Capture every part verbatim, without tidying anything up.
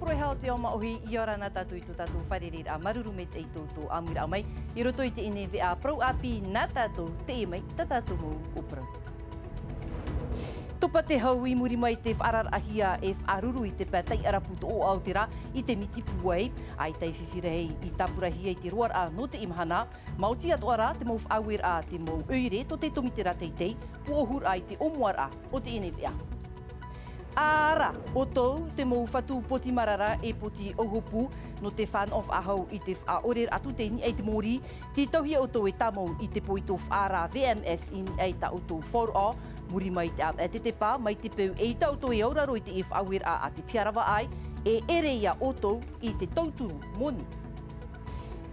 Hau te ao māʻohi, ʻia ora na tātou i tō tātou fārereiraʻa māuruuru maitaʻi i tō tō ʻāmuiraʻa mai. I roto i teie nei veʻa parau ʻāpī nā tātou, teie mai tā tātou mau ʻōparau. Topa te hau i muri mai te faʻaararaʻahia e faʻaruru i te pae taiʻarapu tō Aotearoa i te miti pūai. ʻAita e fifi rahi i tāpurahia i te roaraʻa nō teie mahana. Maoti atoʻa rā te mau faʻaueraʻa, te mau ʻoire tō te tomitera teitei, puʻohuraʻa i te ʻōmuaraʻa o teie nei veʻa. Ā rā, ʻoutou te mau fatu poti marara e poti ʻauhopu, nō te fānaʻo faʻahou i te faʻaʻoreraʻa tūtei i niʻa i te mōrī, tītauhia ʻoutou e tāmau i te poito faʻaara V M S i niʻa i tā ʻoutou faʻaroʻo. Muri mai te ʻāvaʻe tetepa, mai te peu ʻeita ʻoutou e auraro i te faʻaueraʻa a te piha ravaʻai, e ʻere ia ʻoutou i te tauturu moni.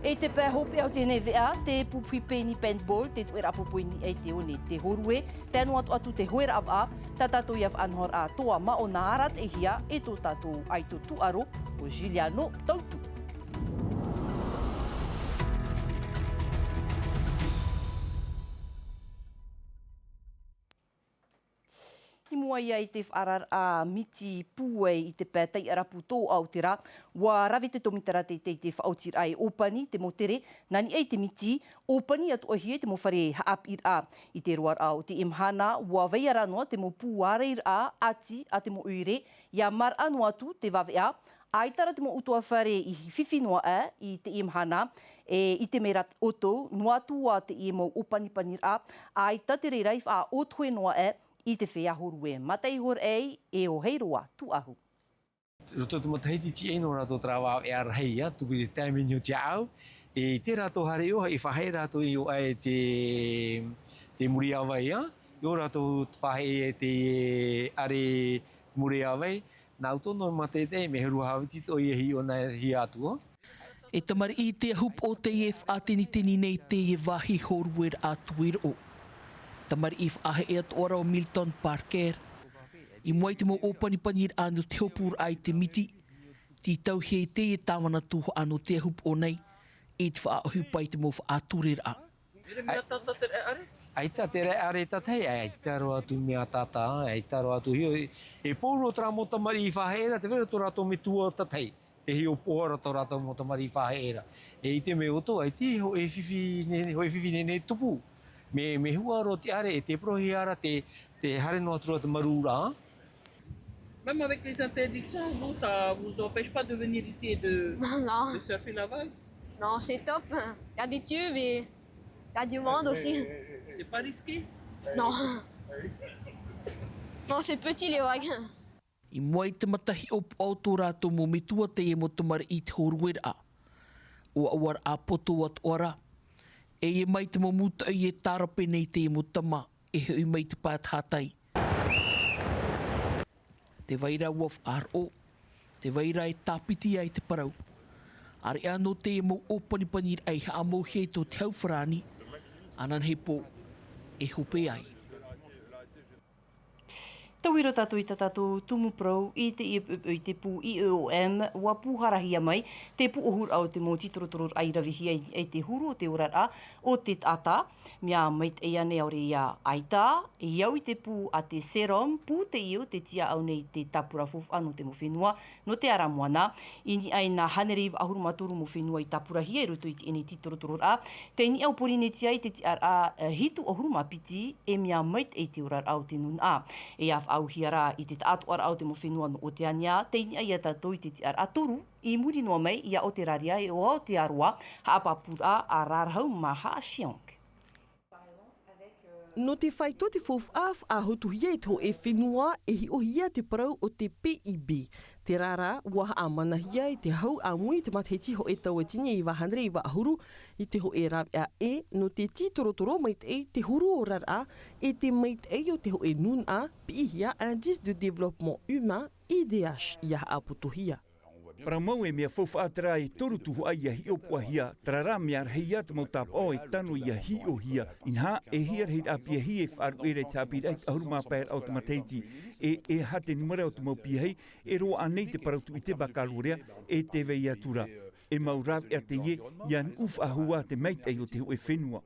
I te pae hopeʻa o teie nei veʻa, te pupuhi peni paintball, te tuʻeraʻa popo i niʻa i te one te hōrue, tae noa atu atu te hoeraʻa vaʻa, tā tātou ia faʻanahoraʻa toa māʻona arataʻihia e tō tātou ʻaito tūʻaro, ʻo Juliano Tautu. I mua ia i te faʻaararaʻa miti pūai i te pae taiʻarapu tō Aotearoa, ʻua rave te tomitera teitei i te faʻaotiraʻa e ʻōpani te mau tere, nā niʻa i te miti, ʻōpani atoʻahia i te mau fare haʻapiʻiraʻa. I te roaraʻa o teie mahana, ʻua vai ra noa te mau pū ārairaʻa ʻati a te mau ʻoire, ʻia maraʻa noa atu te vaveʻa, ʻaita rā te mau ʻutuāfare i fifi noa aʻe i teie mahana, e ʻite mai ra ʻoutou, noa atu ā teie mau ʻōpanipaniraʻa, ʻaita te reira i faʻaʻōtohe noa aʻe i te feiā hōrue. Mataʻi iho ra ʻei, e ʻo Heiroa Tuʻahu. Roto i te matahiti tīaʻi nō rātou terā vaveʻa rahi, ā, tupu i te taime niho tiaʻau, e i te rātou haere ʻō, e faʻaheʻe rātou i ʻō aʻe te, te muri ʻāvae, ā, i ʻō rātou faʻaheʻe te ʻare muri ʻāvae, nā ʻoutou noa mā teitei, mea huru hāviti tō ia hiʻo nā hia atu, ā. E tamariʻi te ahupoʻo teie e faʻateniteni nei teie vāhi hōrueraʻa tuiroʻo. Tamariʻi faʻaheʻe atoʻa ra ʻo Milton Parker. I mua i te mau ʻōpanipaniraʻa nō te hopuraʻa i te miti, tītauhia i teie tāvana tuhaʻa nō te ahupoʻo nei, i te faʻaʻohipa i te mau faʻatureraʻa. Ai-, ʻaita te reʻareʻa tātahi, ʻaita roa atu mea tata, ʻaita roa atu hiʻo, e, e pō roa terā mau tamariʻi faʻaheʻe ra, tē vai ra tō rātou metua tātahi, te hiʻopoʻa ra tō rātou mau tamariʻi faʻaheʻe ra. E ʻite mai ʻoutou, ʻaita hōʻē fifi ne-, hōʻē fifi nehenehe tupu. Mea, mea huʻa roa te ʻare, e tē parauhia ra te, te haere noa atu ra te marū ra. Même avec les interdictions, vous, ça vous empêche pas de venir ici et de, non, de surfer la vague ? Non, c'est top. Il y a des tubes et il y a du monde aussi. C'est pas risqué ? Non. Non, c'est petit les vagues. I mua i te matahiʻopoʻa o tō rātou mau metua teie mau tamariʻi i te hōrueraʻa. ʻUa ʻuaraʻa poto atoʻa ra. E ia mai te mau mūtoʻi e tārape nei teie mau tama, e hoʻi mai te pae tahatai. Tē vai ra ʻua faʻaroʻo, tē vai ra e tāpiti ai te parau. ʻAreʻa nō teie mau ʻōpanipaniraʻa i haʻamauhia i tō te hau farāni, ananahi pō, e hope ai. Tauiro tātou i tā tātou tumu parau i te ʻiʻoʻiʻo i te pū I O M, ʻua pūharahia mai te pūʻohuraʻa o te mau tītorotororaʻa i ravehia i, i te huru o te oraraʻa o te taʻata. Mea maitaʻi ānei ʻaore ia ʻaita, i au i te pū a te Serum, pū teie o te tiaʻau nei te tāpura faufaʻa nō te mau fenua, nō te ara moana. I niʻa i nā hānere iva ʻahuru mā toru mau fenua i tāpurahia i roto i teie nei tītorotororaʻa. Tei niʻa o Pōrīnetia i te tiʻaraʻa, eh, hitu ʻahuru mā piti, e mea maitaʻi te oraraʻa o te nūnaʻa. E ʻia faʻaauhia ra i te taʻatoʻaraʻa o te mau fenua nō Oteania, tei niʻa ia tātou i te tiʻaraʻa toru, i muri noa mai i a Aoteraria e ʻo Aotearoa, haʻapāpūraʻa a Rarahu mā Haʻa Chiang. Nō te faito te faufaʻa faʻahotuhia i te hōʻē fenua e hiʻohia te parau o te P I B. Terā rā, ʻua haʻamanahia i te hau ʻāmui i te matahiti hōʻē tauatini e iva hānere iva ʻahuru i te hōʻē rāveʻa ʻē nō te tītorotoro maitaʻi te huru oraraʻa e te maitaʻi o te hōʻē nūnaʻa, piʻihia Indice de Développement Humain, I D H, ʻia haʻapotohia. Parau mau e mea faufaʻa terā e toru tuhaʻa ʻia hiʻopoʻahia, terā rā mea rahi ïa te mau tāpaʻo e tano ʻia hiʻohia. Inaha, e hia rahiraʻa piahi e faʻaruʻe ra i te haʻapiʻiraʻa i te ʻahuru mā pae raʻa o te matahiti. E, e aha te nūmera o te mau piahi, e roaʻa nei te parau tuʻi te bakalorea, e tē vai atu ra. E mau rāveʻa teie, ʻia nuʻu faʻahou ā te maitaʻi o te hōʻē fenua.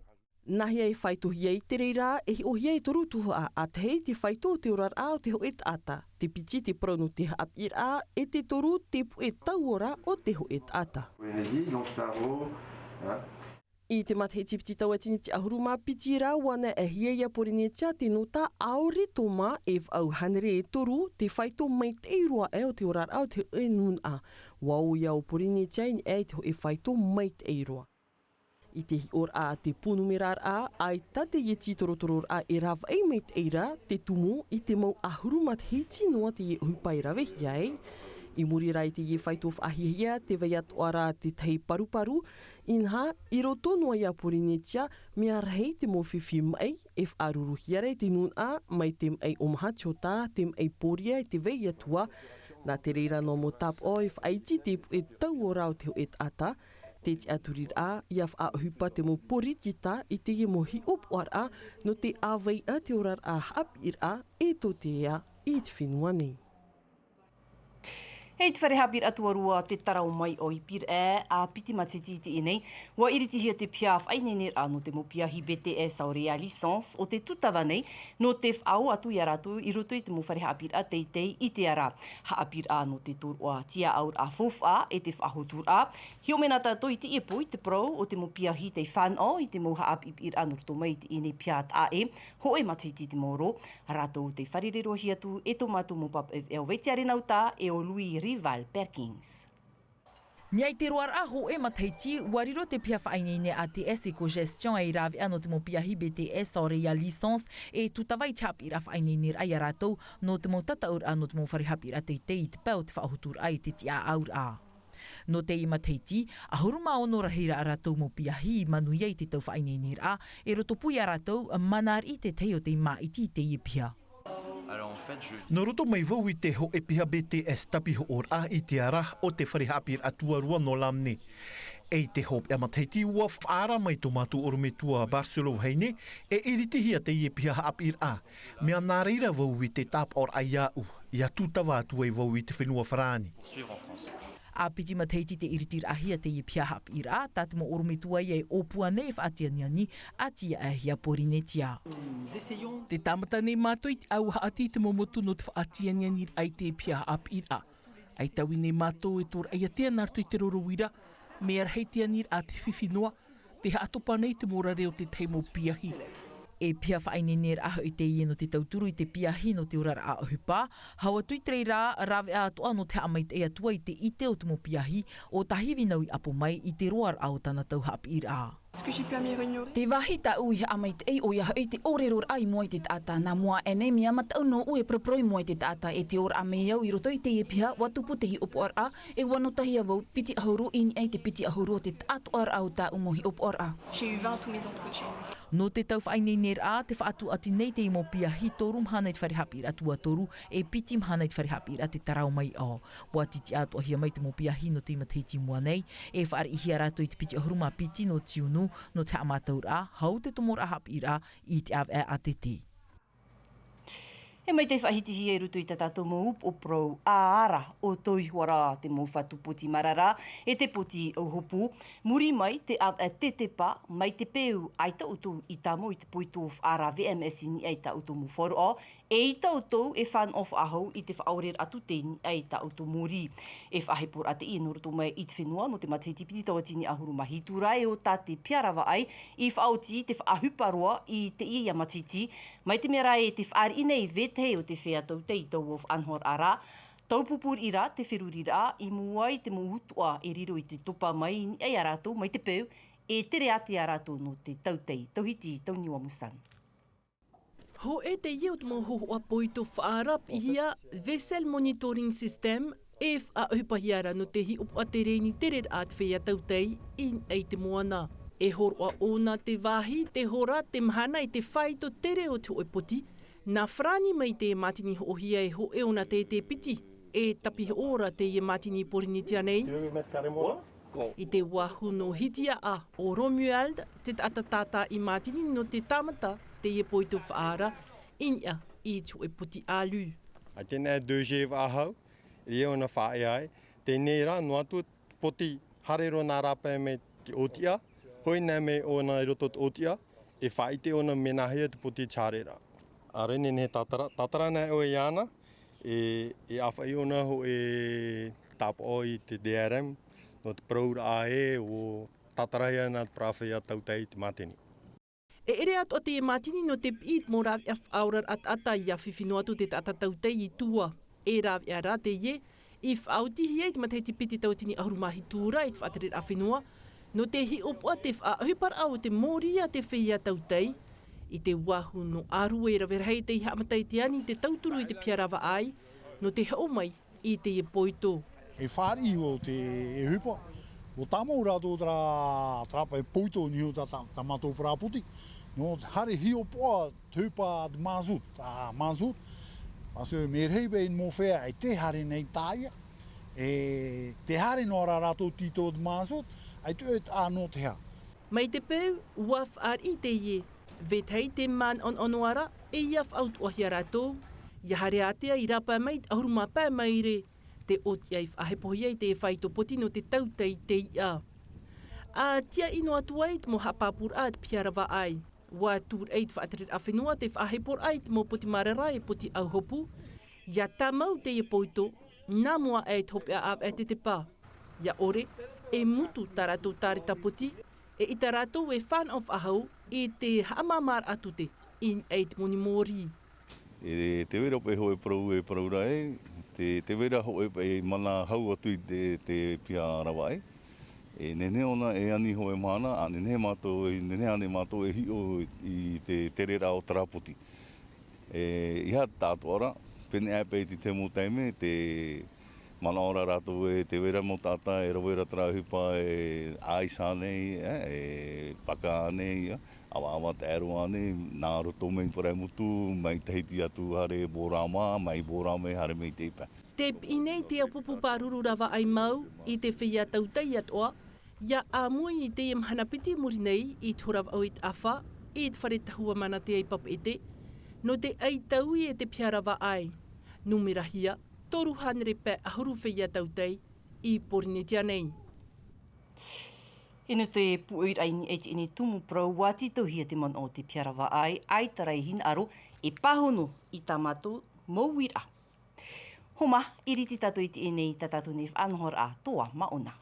Nā hea e faitohia i te reira, e hiʻohia e toru tuhaʻa, ʻa tahi te faito o te oraraʻa o te hōʻē taʻata, te piti te parau nō te haʻapiʻiraʻa, e te toru te puʻe tauora o te hōʻē taʻata. Polynésie, donc ça vaut, hein. I te matahiti piti tauatini tiʻahuru mā piti rā, ʻua anaʻanahia ia Porinetia te nota ʻaore tōmā e vaʻu hānere e toru te faito maitaʻi roa aʻe o te oraraʻa o te hōʻē nūnaʻa. ʻUa ō ia ʻo Porinetia i niʻa i te hōʻē faito maitaʻi roa. I te hiʻoraʻa a te pūnumeraraʻa, ʻaita teie tītorotororaʻa e rāvaʻi maitaʻi ra te tumu i te mau ʻahuru matahiti noa teie ʻohipa e ravehia ai. I muri rā i teie faito faʻahiahia, tē vai atoʻa ra te tahi paruparu, inaha, i roto noa ia Porinetia, mea rahi te mau fifi maʻi e faʻaruruhia ra e te nūnaʻa, mai te maʻi ʻōmaha tiota, te maʻi pōria e tē vai atu ā. Nā te reira noa mau tāpaʻo e faʻaiti i te puʻe tauora o te hōʻē taʻata, te tiʻaturiraʻa, ʻia faʻaʻohipa te mau poritita i teie mau hiʻopoʻaraʻa nō te ʻāveiʻa te oraraʻa haʻapiʻiraʻa e tōtea i te fenua nei. Hei te fare haʻapiʻiraʻa tuarua te Taraomaiʻo i Pīraʻe, ā piti matahiti i teie nei, ʻua iritihia te piha faʻaineineraʻa nō te mau piahi B T S ʻaore ia licence o te tūtava nei, nō te faʻaō atu ia rātou i roto i te mau fare haʻapiʻiraʻa teitei i te ara. Haʻapiʻiraʻa nō te tōroʻa tiaʻauraʻa faufaʻa e te faʻahoturaʻa. Hiʻo mai na tātou i teie pō i te parau o te mau piahi tei fānaʻo i te mau haʻapiʻiraʻa nō roto mai i teie nei piha taʻa ʻē, hōʻē matahiti te maoro, rātou tei fārerei-roa-hia atu e tō mātou mau pāpaʻi veʻa ʻo Vaitia Renauta e ʻo Louis Rival Perkins. Niʻa i te roaraʻa hōʻē matahiti, ʻua riro te piha faʻaineine A T S Eco-Gestion ei rāveʻa nō te mau piahi B T S ʻaore ia licence, e tūtava i te haʻapiʻiraʻa faʻaineineraʻa ia rātou nō te mau tataʻuraʻa nō te mau fare haʻapiʻiraʻa teitei i te pae o te faʻahoturaʻa e te tiaʻauraʻa. Nō teie matahiti, ʻahuru mā ono rahiraʻa rātou mau piahi i manuia i te tau faʻaineineraʻa, e rotopū ia rātou, mana riʻi te tahi o tei māʻiti i teie piha. Nō roto mai vau i te hōʻē piha B T S tapihoʻoraʻa i te ara o te fare haʻapiʻiraʻa tuarua nō Lamné. E i te hopeʻa matahiti ʻua faʻaara mai tō mātou ʻorometua Barceló Vahine e iritihia teie piha haʻapiʻiraʻa. Mea nā reira vau i te tāpaʻoraʻa iāʻu, ʻia tūtava atu ai vau i te fenua Farāni. Ā piti matahiti te iritiraʻahia teie piha haʻapiʻiraʻa, tā te mau ʻorometua ia e ʻōpua nei e faʻatianiani, ʻati aʻe ia Porinetia. Tē tāmata nei mātou i te ʻāua haʻati i te mau motu nō te faʻatianianiraʻa i te piha haʻapiʻiraʻa. ʻAita ʻua ʻite nei mātou e tōraʻa ia tea nā roto i te roro uira, mea rahi te aniraʻa te fifi noa, tē haʻatopa nei te mōrare o te tahi mau piahi. E piha faʻaineineraʻa hoʻi teie nō te tauturu i te piahi nō te oraraʻa ʻohipa, hau atu i te reira, rāveʻa atoʻa nō te haʻamaitaʻi atu ai i te ʻite o te mau piahi, ʻo Tahi Vinaui Apomai i te roaraʻa o tāna tau haʻapiʻiraʻa. Te vāhi tāʻu i haʻamaitaʻi ʻoia hoʻi te ʻōreroraʻa i mua i te taʻata, nā mua aʻe nei mea mataʻu nōʻu e paraparau i mua i te taʻata e te ora mai au i roto i teie piha, ʻua tupu te hiʻopoʻaraʻa, e ʻua noa tahi ā vau piti ʻahuru i niʻa i te piti ʻahuru o te taʻatoʻaraʻa o tāʻu mau hiʻopoʻaraʻa. J'ai eu vingt tous mes entretiens. Nō te tau faʻaineineraʻa, tē faʻatuʻati nei teie mau piahi toru mahana i te fare haʻapiʻiraʻa tuatoru, e piti mahana i te fare haʻapiʻiraʻa te Taraomaiʻo. ʻUa titiʻa atoʻahia mai te mau piahi nō te matahiti i mua nei, e fāriʻihia rātou i te piti ʻahuru mā piti nō tiunu, nō te haʻamātauraʻa, hau te tomoraʻa haʻapiʻiraʻa i te ʻāvaʻe ʻātete. E mai te faʻahitihia i roto i tā tātou mau upoʻo parau, ā ara, ʻo tō iho ā rā te mau fatu poti marara, e te poti ʻauhopu, muri mai te ʻāvaʻe tetepa, mai te peu, ʻaita ʻoutou i tāmau i te poito faʻaara V M S i niʻa i tā ʻoutou mau faʻaroʻo, e ʻaita ʻoutou e fānaʻo faʻahou i te faʻaoreraʻa tute i niʻa i tā ʻoutou mōrī. E faʻaheporaʻa teie nō roto mai i te fenua nō te matahiti piti tauatini ʻahuru mā hitu ra e ʻo tā te piha rāvaʻai i faʻaoti te faʻaʻohipa roa i teie matahiti, mai te mea rā e te fāriʻi nei vetahi o te feiā tautai i taua faʻanahoraʻa ra, taupupū riʻi rā te feruriraʻa i mua i te mau utuʻa e riro i te topa mai i niʻa ia rātou mai te peu, e tere atu ia rātou nō te tautai, Tauhiti Tauniua Musan. Hōʻē teie o te mau hōhoʻa poito faʻaara piʻihia, Vessel Monitoring System, e faʻaʻohipahia ra nō te hiʻopoʻa tere i te tereraʻa a te feiā tautai i niʻa i te moana. E hōroʻa ʻōna te vāhi, te hora, te mahana e te faito tere o te hōʻē poti. Nā Farāni mai te mātini hoʻohia e hōʻē ʻōna tētē piti, e tapihoʻo ra teie mātini i Porinetia nei. I te vāhi nō Hitiaʻa, ʻo Romuald, te taʻata tātā i mātini nō te tāmata teie poito faʻaara i niʻa i te hōʻē poti ʻālū. ʻAita e nā e deux G faʻahou, e ʻōna faʻaea ai. Teie rā, noa atu poti, haere roa nā rāpae mai te ʻōtiʻa, hoʻi nā mai ʻōna i roto te ʻōtiʻa, E faʻaʻite ʻōna mea nāhea te poti e tiare ra. ʻĀreʻa e nehenehe e tātara, tātara ana ʻoe iāna, e, e ʻāfaʻi ʻōna hoʻi tāpaʻo i te D R M, nō te parauraʻa ē, ʻua tātarahia ana te parau feiā tautai i te mātini. E ʻere atoʻa teie mātini nō te piʻi i te mau rāveʻa faʻaoraraʻa taʻata ʻia fifi noa atu te taʻata tautai i tua. E rāveʻa rā teie, i faʻaotihia i te matahiti piti tauatini ʻahuru mā hitu ra i te faʻatereraʻa fenua, nō te hiʻopoʻa te faʻaʻohiparaʻa o te mōrī a te feiā tautai, i te uāhu nō ʻĀrue e rave rahi tei haʻamata i te ani te tauturu i te piha ravaʻai, nō te hoʻo mai i teie poito. E fāriʻi iho te, e ʻohipa. ʻUa tāmau rātou terā, terā pae poito i niʻa i tā, tā, tā mātou parau poti. Nō te haere hiʻopoʻa te ʻohipa a te mazout, a mazout. Parce que mea rahi paʻi mau feiā e tē haere nei tā ʻoe. E tē haere noa ra rātou tītau te mazout, ʻaita e taʻa nō te hā. Mai te peu, ʻua fāriʻi teie, vetahi te manaʻonaʻo noa ra, e ʻia faʻautuʻahia rātou, ʻia haere ātea i rāpae mai te ʻahuru mā pae maire, te ʻōtiʻa i faʻahepohia i te faito poti nō te tautai i te iʻa. ʻA tiaʻi noa atu ai te mau haʻapāpūraʻa a te piha ravaʻai. ʻUa tūraʻi i te faʻatereraʻa fenua te faʻaheporaʻa i te mau poti marara e poti ʻauhopu, ʻia tāmau teie poito, nā mua aʻe te hopeʻa ʻāvaʻe tetepa. ʻIa ʻore, e mutu tā rātou tāreta poti, e ʻita rātou e fānaʻo faʻahou i te haʻamāmāraʻa tute i niʻa i te moni mōrī. E tē vai ra paʻi hōʻē parau e parau ra ē, te, tē vai ra hōʻē paʻi mana hau atu i te, te piha ravaʻai. E nehenehe ʻōna e ani hōʻē mahana, ʻa nehenehe mātou, e nehenehe ānei mātou e hiʻo i te tereraʻa o terā poti. E, ʻeiaha tātou ra, pēnei aʻe paʻi i te mau taime, te manaʻo ra rātou ē, tē vai ra mau taʻata e rave ra terā ʻohipa e ʻaisa nei, e, e paka nei, ʻa, ʻavaʻava taʻero ānei, nā roto mai Paraimutu, mai Tahiti atu haere Borama, mai Borama haere mai te ipa. Tē piʻi nei te ʻāpupu pāruru ravaʻai mau i te feiā tautai atoʻa, ʻia ʻāmui i teie mahana piti i muri nei i te hora vaʻu i te ʻāfa, i te fare tahua Manatea i Papeʻete, nō te ʻaitaui e te piha ravaʻai. Numerahia, toru hānere pae ʻahuru feiā tautai i Pōrīnetia nei. Inā te pūʻoiraʻa i niʻa i teie nei tumu parau, ʻua tītauhia te manaʻo o te piha ravaʻai, ʻaita rā e hinaʻaro e pāhono i tā mātou mau uiraʻa. Homa, ʻiriti tātou i teie nei i tā tātou nei faʻanahoraʻa Toa Maʻona.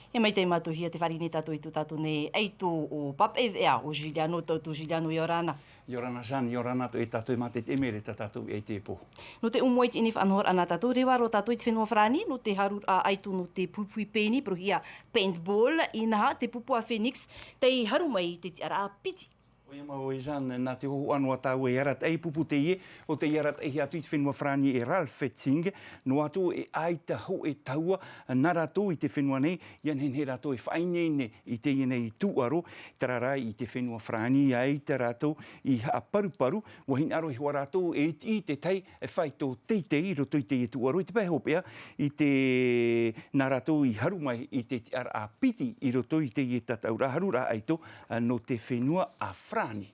E maitaʻi mātauhia te fāriʻi nei tātou i tō tātou nei ʻaito o Papeʻete, ʻo Juliano, tau tō Juliano, ʻia ora na. ʻIa ora na Jeanne, ʻia ora na atoʻa e tātou e mātaʻitaʻi mai ra tā tātou i teie pō. Nō te ʻōmua i teie nei faʻanahoraʻa nā tātou, reva roa tātou i te fenua Farāni, nō te haruraʻa ʻaito nō te puipui pēni, parauhia paintball, inaha te pupu a Phoenix, tei haru mai i te tiʻaraʻa piti. ʻOia mau e Jeanne, nā te hōhoʻa noa tāua e arataʻi pupu teie, ʻo tei arataʻihia atu i te fenua Farāni e Ralph Fetzing, noa atu e ʻaita hōʻē tahua nā rātou i te fenua nei, ʻia nehenehe rātou e faʻaineine i teie nei tūʻaro, terā rā i te fenua Farāni, ʻaita rātou i haʻaparuparu, ʻua hinaʻaro e hoa rātou e tiʻi i te tahi faito teitei i roto i teie tūʻaro, i te pae hopeʻa, i te, nā rātou i haru mai i te tiʻaraʻa piti i roto i teie tataʻuraʻa, haruraʻa ʻaito, ā, nō te fenua a Farāni.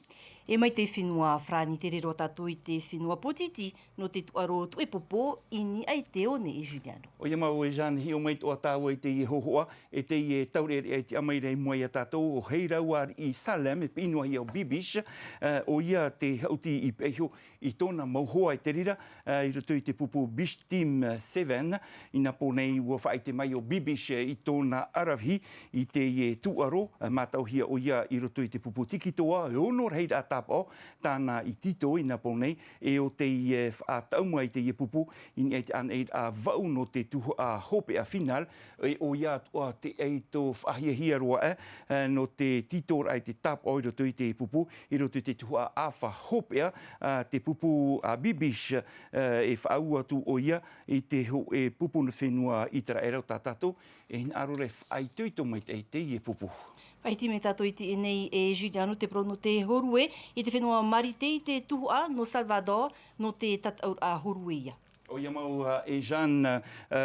E mai te fenua Farāni, tere roa tātou i te fenua Pōtiti, nō te tūʻaro Tuʻepopo i niʻa i te one e Juliano. ʻOia mau e Jeanne, hiʻo mai atoʻa tāua i teie hōhoʻa, e teie taureʻareʻa i tiʻa mai ra i mua ia tātou, ʻo Heirau Ariʻi Salem, e piʻi noa hia ʻo Bibiche, ā, ʻoia te haʻuti i pīhaʻi iho i tōna mau hoa e te reira, ā, i roto i te pupu Biche Team Seven, i nā pō nei ʻua faʻaʻite mai ʻo Bibiche i tōna aravihi i teie tūʻaro, ā, mātauhia ʻoia i roto i te pupu Tikitoa, e ono rahiraʻa tāpaʻo tāna i tītau i nā pō nei, e ʻo tei, ē, faʻataʻu mai i teie pupu, i niʻa i te ʻānaʻiraʻa vaʻu nō te tuhaʻa hopeʻa final, e ʻoia atoʻa te ʻaito faʻahiahia roa aʻe, ā, nō te tītauraʻa i te tāpaʻo i roto i te pupu, i roto i te tuhaʻa ʻāfa hopeʻa, ā, te pupu a Bibiche, ā, e faʻaau atu ʻoia i te hōʻē pupu nō te fenua ʻĪteraʻera, ʻo tā tātou e hinaʻaro ra e faʻaitoito maitaʻi i teie pupu. Faʻahiti mai tātou i teie nei e Juliano, te parau nō te hōrue i te fenua Marite i te tuhaʻa nō Salvador, nō te tataʻuraʻa hōrue ia. ʻOia mau, ā, e Jeanne, ā,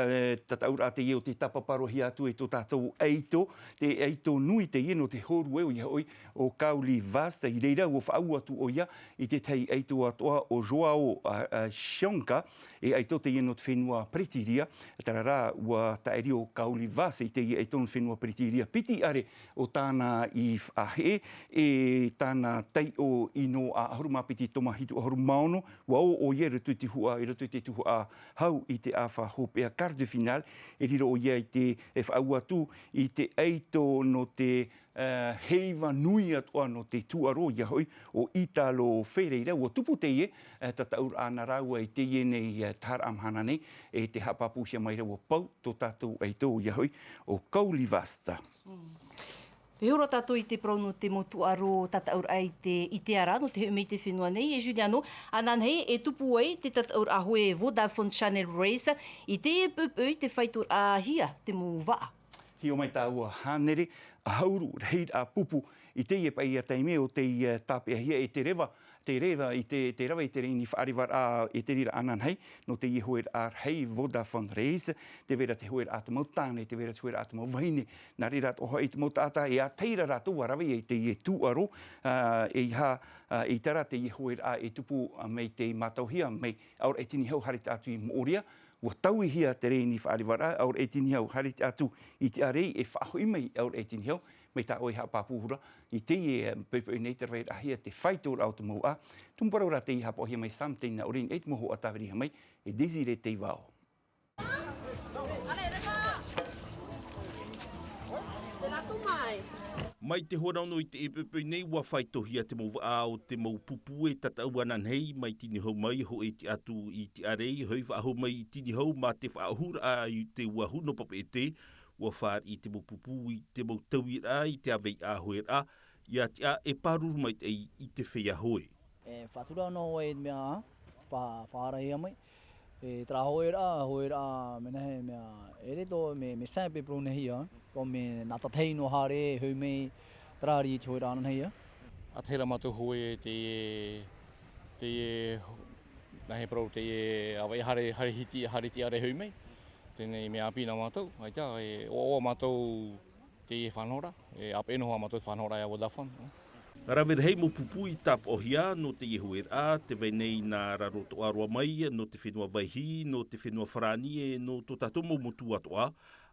tataʻuraʻa teie ʻo tei tāpaparohia atu e tō tātou ʻaito, te ʻaito nui teie nō te hōrue, ʻoia hoʻi ʻo Kauli Vast, i reira ʻua faʻaau atu ʻoia i te tahi ʻaito atoʻa ʻo Joao, ā, ā, Xionca, E ʻaito teie nō te fenua Peretiria, terā rā, ua taʻiri ʻo Kauli Vasa i teie ʻaito nō te fenua Peretiria, piti ʻare o tāna i faʻaheʻe, e tāna taiʻo ʻino ʻahuru mā piti tōmā hitu ʻahuru mā ono, ua ō ʻoia i roto i te tuhaʻa, i roto i te tuhaʻa hau i te ʻāfa hopeʻa quart de finale, e riro ʻoia i te, e faʻaau atu i te ʻaito nō te, eh, heiva nui atoʻa nō te tūʻaro, ʻoia hoʻi, ʻo Italo Ferreira, ua tupu teie, eh, tataʻuraʻa nā rāua i teie nei, eh, taharaʻa mahana nei, e tē haʻapāpūhia mai ra ua pau tō tātou ʻaito, ʻoia hoʻi, ʻo Kauli Vasa. Mm. Tē horo tātou i te parau nō te mau tūʻaro tataʻuraʻa i te, i te ara, nō te hoʻi mai i te fenua nei, e Juliano, ananahi, e tupu ai te tataʻuraʻa hoe Vodafone Channel Race, i teie poʻipoʻi tē faitoraʻahia te mau vaʻa. Hiʻo mai tāua hānere ʻahuru rahiraʻa pupu i teie paʻi ia taime ʻo tei, eh, tāpeʻahia e te reva, te reva i te, te rava i te reni faʻarevaraʻa e te reira ananahi, nō teie hoeraʻa rahi Vodafone Race, tē vai ra te hoeraʻa te mau tāne, tē vai ra te hoeraʻa te mau vahine, nā reira atoʻa hoʻi te mau taʻata, e ʻātahi ra rātou ʻua rave i teie tūʻaro, ā, ʻeiaha, ā, ʻeita rā teie hoeraʻa e tupu, ā, mai tei mātauhia mai, ʻaore e tini hau haere atu i Moʻorea, ʻua tauihia te reni faʻarevaraʻa, ʻaore e tini hau haere atu i te ʻārei e faʻahoʻi mai, ʻaore e tini hau, mai tā ʻoe haʻapāpū ra, i teie, ā, poʻipoʻi nei tē raveraʻahia te faitoraʻa o te mau vaʻa, tumu parau rā teie haʻapaʻohia mai Sam Teina, ʻo reni e te mau hoa tāvirihia mai, e Désiré Teivao. Mai te hora ono i teie poʻipoʻi nei, ʻua faitohia te mau vaʻa o te mau pupu e tataʻu ananahi, mai tini hau mai, hōʻē tiʻa atu i te ʻārei, hoʻi faʻahou mai i tini hau, mā te faʻaʻohuraʻa i te uahu nō Papeʻete, ʻua fāriʻi te mau pupu i te mau tauiraʻa i te ʻāvaʻe hoeraʻa, ʻia tiʻa e pāruru maitaʻi i te feiā hoe. E faʻatura noa i te mea, fa-, faʻaarahia mai. E terā hoeraʻa, hoeraʻa, mea nāhea, mea, ʻere tō, mea, mea simple parau nei ia, tō mea nā tātahi noa haere, e hoʻi mai, terā ia te hoeraʻa ananahi ia. ʻĀtahi rā mātou hoe te, te, nāhea parau te, ʻāvaʻe haere, haere hiti, haere tiʻa ra e hoʻi mai. Teie nei mea ʻāpī nā mātou, ʻaita, e ʻoaʻoa mātou teie faʻanahoraʻa, e ʻāpeʻe noa hoʻi mātou faʻanahoraʻa ia Vodafone. Rave rahi mau pupu i tāpaʻohia nō teie hoeraʻa, tē vai nei nā Rarotoʻa roa mai, nō te fenua Vaihi, nō te fenua Farāni, e nō tō tātou mau motu atoʻa,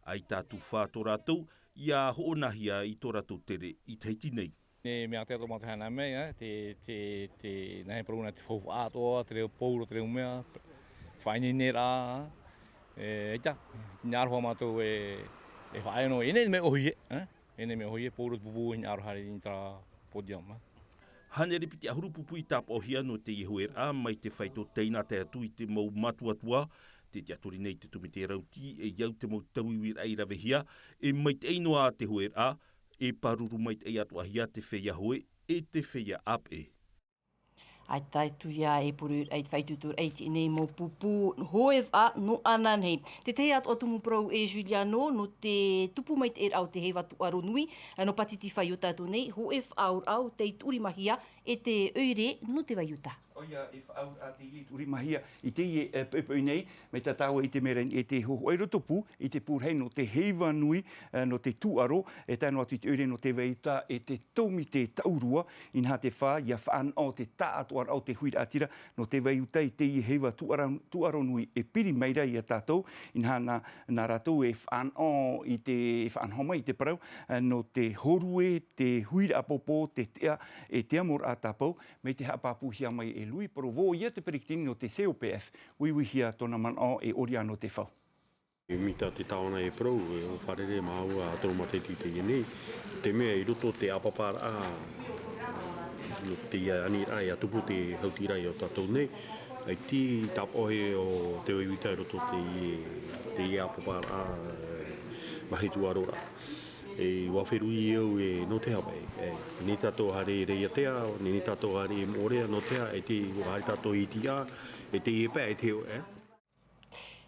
ʻaita atu fā tō rātou, ʻia hoʻonahia i tō rātou tere i Tahiti nei. E mea ʻātahi atoʻa mātou e haere mai, ē, te, te, te, nāhea parau nā te faufaʻa atoʻa, te reo pauroa, te reo mea, faʻaineineraʻa, e, ʻaita, hinaʻaro hoʻi mātou e, e faʻaea noa, e nehenehe mea ʻōhie, ē? E nehenehe mea ʻōhie, pauroa te pupu, hinaʻaro haere i terā podium, ē? Hānere piti ʻahuru pupu i tāpaʻohia nō teie hoeraʻa, mai te faito teina tae atu i te mau mātuatua, tē tiʻaturi nei te tōmite rauti, e au te mau tauiuiraʻa i ravehia, e maitaʻi noa te hoeraʻa, e pāruru maitaʻi atoʻahia te feiā hoe, e te feiā ʻāpeʻe. ʻAita atu ia e pureraʻa i te faʻaitoitoraʻa i teie nei mau pupu hoe vaʻa nō ananahi. Te tahi atoʻa tumu parau e Juliano, nō te tupu maitaʻiraʻa o te heiva tūʻaro nui, nō Pātiti Fai o tātou nei, hōʻē faʻaauraʻa tei tuʻurimahia e te ʻoire nō te vai uta. ʻOia, e faʻaauraʻa teie tuʻurimahia i teie, e, poʻipoʻi nei, mai tā tāua i te mea ra e te hōhoʻa i roto pū, i te pū rahi nō te heiva nui, e, nō te tūʻaro, e tae noa atu i te ʻoire nō te vai uta, e te tōmite taʻurua, inaha te fā, ʻia faʻanaho te taʻatoʻaraʻa o te huiraʻatira, nō te vai uta i teie heiva tūʻaro, tūʻaro nui e piri mai ra ia tātou, inaha nā, nā rātou e faʻanaho i te, e faʻanaho mai i te parau, e, nō te hōrue, te huiraʻa pōpō, te teʻa, e te amoraʻa tāpau, mai te haʻapāpūhia mai e Louis Provost, ʻoia te peretiteni nō te C O P F, uiuihia tōna manaʻo e ʻori anō te fau. E mea te tāvana e parau, e ʻo fārerei māua atoʻa matahiti i teie nei, te mea i roto te ʻāpaparaʻa, nō teie aniraʻa, ʻia tupu te hautiraʻa i ō tātou nei, ʻaita tāpaʻohia ʻo te vai uta i roto teie, teie ʻāpaparaʻa, e, vāhi tūʻaroraʻa. E ʻua feruri au e nō te aha paʻi, e, nehenehe tātou haere i Raʻiātea, nehenehe tātou haere i Moʻorea, nō te aha, e te, ʻua haere tātou i Tiʻa, e teie paʻi, e te, e.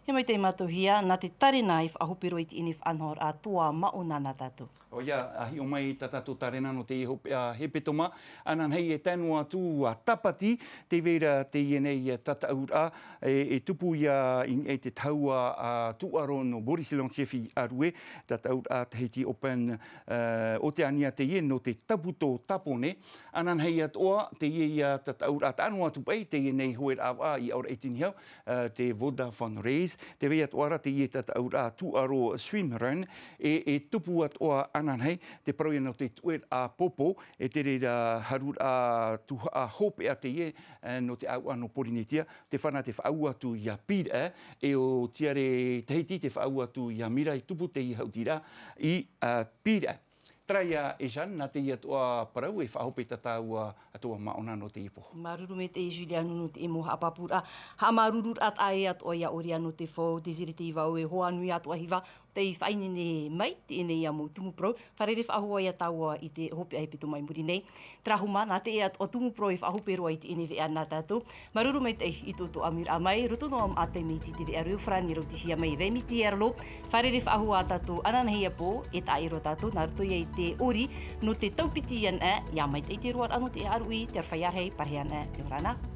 E maitaʻi mātou hia, nā te tārena e faʻahope roa i teie nei faʻanahoraʻa toa maʻona nā tātou. ʻOia, a hiʻo mai tā tātou tārena nō teie hopeʻa hepetoma, ananahi e tae noa atu a Tāpati, tē vai ra teie nei tataʻuraʻa, e, e tupu ia i niʻa i te tahua a tūʻaro nō Boris Lentiefi Arue, tataʻuraʻa Tahiti Open, e, Oteania teie nō te Tabuto Tāpone, ananahi atoʻa, teie ia tataʻuraʻa taʻa noa atu paʻi, teie nei hoeraʻa vaʻa i Aoraʻi Tinihau, e, te Vodafone Race, tē vai atoʻa ra teie tataʻuraʻa tūʻaro Swimrun, e, e tupu atoʻa ananahi, te parau ia nō te tuʻeraʻa popo, e te reira haruraʻa tuhaʻa hopeʻa teie, e, nō te ʻāuʻa nō Porinetia, te fana te faʻaau atu ia Pīraʻe, e ʻo Tiare Tahiti te faʻaau atu ia Mira i tupu teie haʻutiraʻa i, e, Pīraʻe. Terā ia e Jeanne, nā teie atoʻa parau e faʻahope tā tāua atoʻa maʻona nō teie pō. Māuruuru maitaʻi Julia Nunu te ʻemo haʻapāpūraʻa, haʻamāuruururaʻa taʻa ʻē atoʻa ia ʻOria nō te fau, Désiré Teivao e hoa nui atoʻa hiva, tei faʻaineine mai, teie nei ia mau tumu parau, fārerei faʻahou ā ia tāua i te hopeʻa hepetoma i muri nei. Terā homa, nā teie atoʻa tumu parau e faʻahope roa i teie nei veʻa nā tātou. Māuruuru maitaʻi i tō ʻoutou ʻāmuiraʻa mai, roto noa maʻa taime i te veʻa reo farāni rautihia mai e Vemi Tiarlo, fārerei faʻahou ā tātou ananahi ia pō, e taʻa ʻē roa tātou, nā roto ia i te ʻori, nō te taupiti anaʻe, ia maitaʻi te roaraʻa nō te ʻāruʻi, te aroha ia rahi, pārahi anaʻe, ʻia ora na.